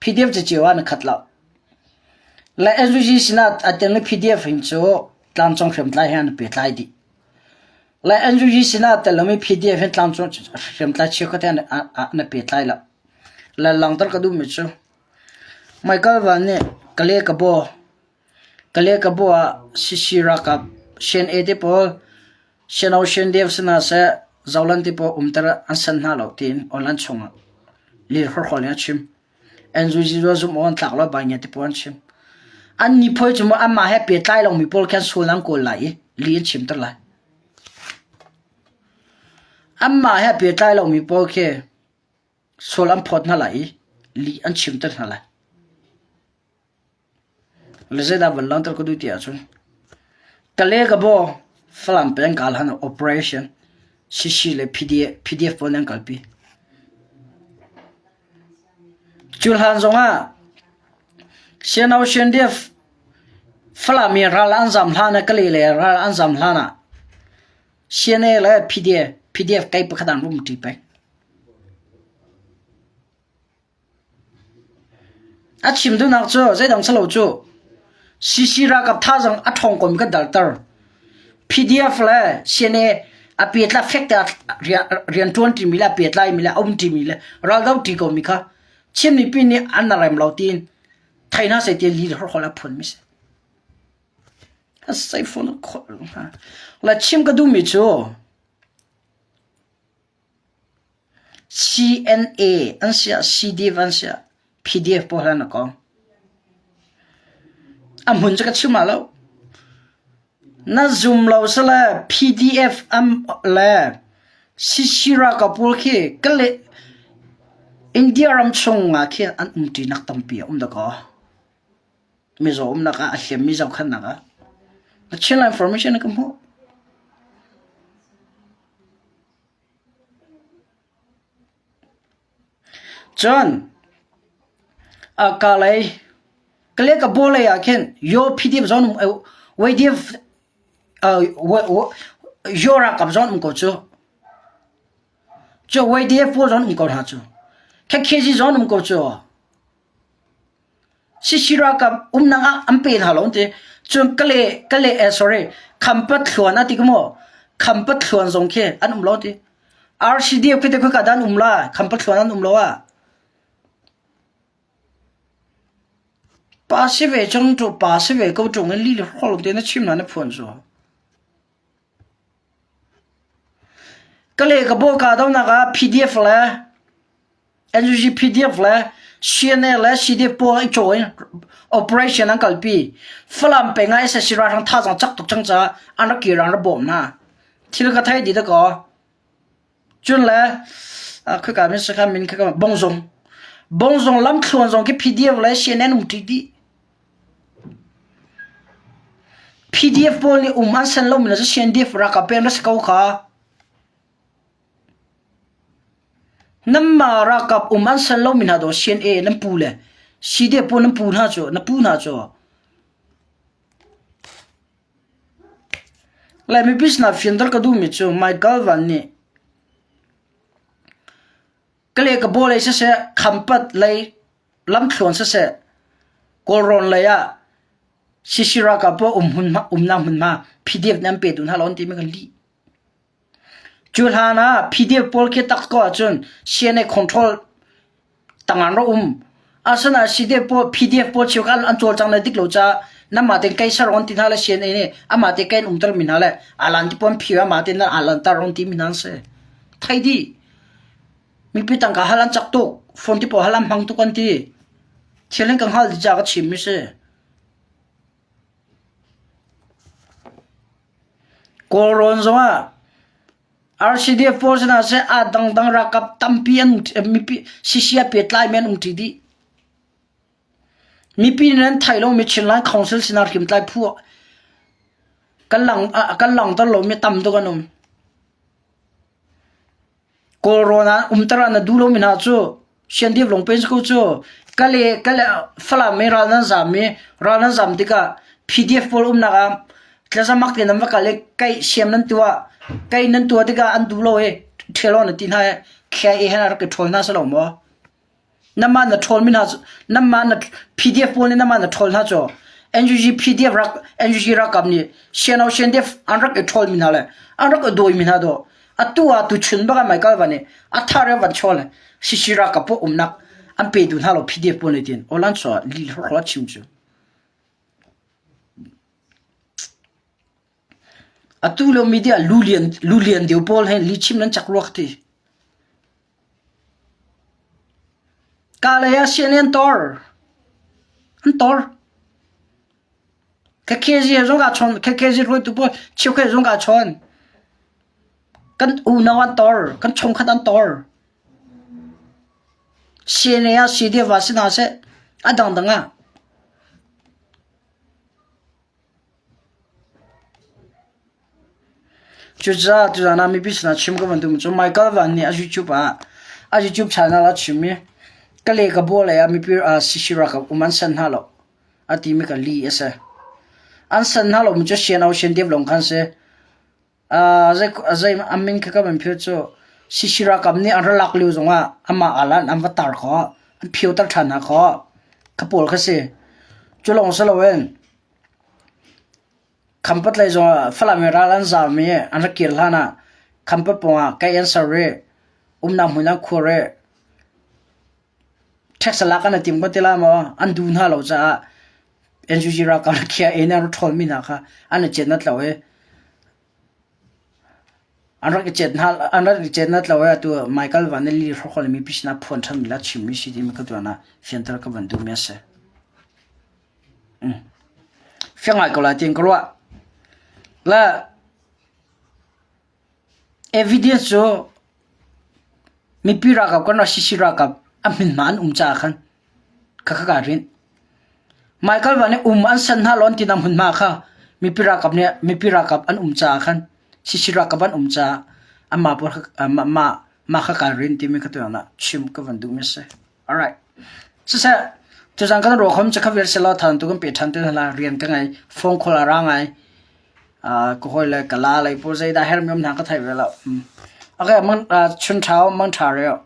PDF cio ah na khat lo. Le NUG sinah ai telmi PDF hin cu tlangcung hriamtlai he an pehtlai dih. Le NUG sinah tel lomi PDF hin tlangcung hriamtlai cheukhat he an pehtlai lo. Le langhter ka duhmi cu Michael Van nih Kale Kabaw Kale Kabaw ah CC ralkap CNA te pawl CNO CNDF si hna seh Zoland te pawl umter an san hna lo tiin online chungah lirhawrhawl in a chim. NUG cu zumh awk an tlak lo Baingia te pawl an chim. An ni phoi cu maw anmah he pehtlai lomi pawl khan sual an kawl lai i li an chimter lai. Anmah he pehtlai lomi pawl khi Sual an phawt hna lai i lih an chimter hna lai. Le zeidah van langhter ka duh ti ahcun Kale ka baw Falam peng kaal han operation CC le PDF, PDF pawl an kalpi. Cu hlan zongah CNO CNDF Falam i ral an zam hlan ah Kale le ral an zam hlan ah CNA le PDF, PDF kei pakhat an rum ṭi peng. A chim duhnak cu zeidang si lo cu CC ralkap thazaang a ṭhawng komi kan dalter. PDF le CNA a petla fek te rian ṭuan ṭimi le a petlaimi le a um ṭimi le raldo ṭi komi kha Chin mipi nih an rem lo tiin thei hna seh ti li horhol a phunmi si. A sei phone khawh Le chim ka duhmi cu CNA an si ah CDF an si ah PDF pawl an kong. A hmun cu ka chim ah lo. Na zum lo sile PDF am le CC ralkap pawl khi ka le India ram chung ah khin an umṭinak tampi a um dakaw. Mizaw umnak ah a hliammi zohkhenhnak ah. Na Chin information na ka hmuh. Cun a kalei kale ka bawlei ah khin yo PDF zon um YDF yo ralkap zon um ko cu. Cu YDF pawl zon um ko hna cu. KKG zon um ko cu. Sisi ralkap umnak ah an pe hna lo an ti. Cun kale kale eh sorry Khampat thluan a ti ka maw? Khampat thluan zong khi an um lo ti. RCDF khi te khoi ka dan um la Khampat thluan an um lo ah. Pa si ve chong tu pa si ve ko tung in li le hol te na chim na na phuan zo. Kale ka bo ka do nak ah PDF le NUG PDF le CNA le CDF pawl i caw in operation an kalpi. Falam peng ah sac ralhrang thazaang cak tuk cang caah an rak kir an rak bawm hna. Thil ka thei dih dakaw. Cun le khika min sakha min khika Bongzung. Bongzung lamthluan zong khi PDF le CNN um ṭi dih. PDF pawl nih um an san lomi le cu CNDF ralkap peng na si ko kha. Nanmah ralkap um an san lomi hna daw CNA nan pu le CDF pawl nan pu hna cu na pu hna cu. Laimi business fianter ka duhmi cu Michael Van nih ka le ka baw lei siseh, khampat lei lamthluan siseh, Kawlrawn lei ah CC ralkap pawl um hmunhma umnak hmunhma PDF nih an pe duh hna lo an timi kan lih. Cu hlan ah PDF pawl khi tak ko ahcun CNA control tang an rak um. Asinain CDF pawl PDF pawl cheukhat an cawlcang le dik lo caah nanmah tein kei ser on ti hna le CNA nih amah te kei an umter mi hna le alan ti pawn phi amah te nan alan tar on ti mi hna an si. Thei dih. Mipi tangka hal an cak tuk. Phone ti pawl hal an hmang tuk an ti. Thil in ka hngal ti ca ka chim mi si. Kawlrawn zongah RCDF pawl sinah seh aa dangdang ralkap tampi an mipi sisia pehtlai mi an um ṭi dih. Mipi nih an theih lomi Chinland Council sinah hriamtlai phu kan lang kan langhter lomi tam tuk an um. Kawlrawn ah umter ah na duh lomi hna cu Siandip lawng pen si ko cu. Kale kale Falam i ral nan zam i ral nan zam tikah PDF pawl umnak ah tlazamak te nan va kal i kai siam nan tuah kai nan tuah tikah an duh lo i ṭhial na ti hna i khia i hen a rak i ṭhawl hna si lo maw? Namah na ṭhawl mi hna cu namah na PDF pawl nih namah na ṭhawl hna cu NUG PDF rak NUG ralkap nih Siano Siandef an rak i ṭhawl mi hna le an rak i dawi mi hna dawh atu ah tuchun bak ah Michael van nih a thar in van chawl le CC ralkap pawl umnak an pe duh hna lo PDF pawl nih tiin Olan chaw li hrawk chim cu. Atu lio media lu lian lu lian deuh pawl he li chim nan cak ruak ti. Kalay ah sian an tor. An tor. KKZ zong aa chawn. KKZ hruaitu pawl cheukhat zong aa chawn. Kan unau an tor. Kan chungkhat an tor. CNA ah CDF ah si hna seh. A dangdang ah. Cucaah tuzaan ah mipi sinah chim ka van duhmi cu Michael Van nih a YouTube ah a YouTube channel ah a chim i ka le ka bawh lei ah mipi CC ralkap um an san hna lo a timi ka lih a si. An san hna lomi cu Sian Ocean Deep lawng khan si. Zei a min kha ka van philh cu CC ralkap nih an ra lak lio zongah amah alan an va tar khawh, an phioter ṭhan hna khawh. Kha pawl kha si. Cu lawng si loin Khampat lei zongah Falam i ral an zaam i an rak kir hlan ah Khampat pawngah kaih an ser i umnak hmun an khuar i tax lak an i tim ko ti lai maw an duh hna lo caah NUG ralkap le KIA nih an rak ṭhawlmi hna kha an i cetnat lo i an rak i cet hna an rak i cetnat lo i atu Michael Van nih li hrawkhrol mipi sinah phuan ṭhanmi le a chimmi si timi ka tuan ah fianter ka van duhmi a si. Fiang ngai ko lai tiin ka ruah. Le evidence cu mipi ralkap kan rak CC ralkap a hminhma an um caah khan khakha kaa rinh. Michael Van nih um an san hna lawn ti na hmunhma kha mipi ralkap nih mipi ralkap an um caah khan CC ralkap an um caah amah pawl kha mah mah kha kaa rin timi kha tuah ah chim ka van duhmi a si. Alright. Siseh, tuzan kan ruakhom cu kha vial selaw than tu kan pe than te hna rian ka ngei, phone call a ra ngai. Uh, ka hawi le ka la lei pawl zeidah hermi um hna ka thei ve lo. Mm. Okay, mang uh, chun thau mang tha reo.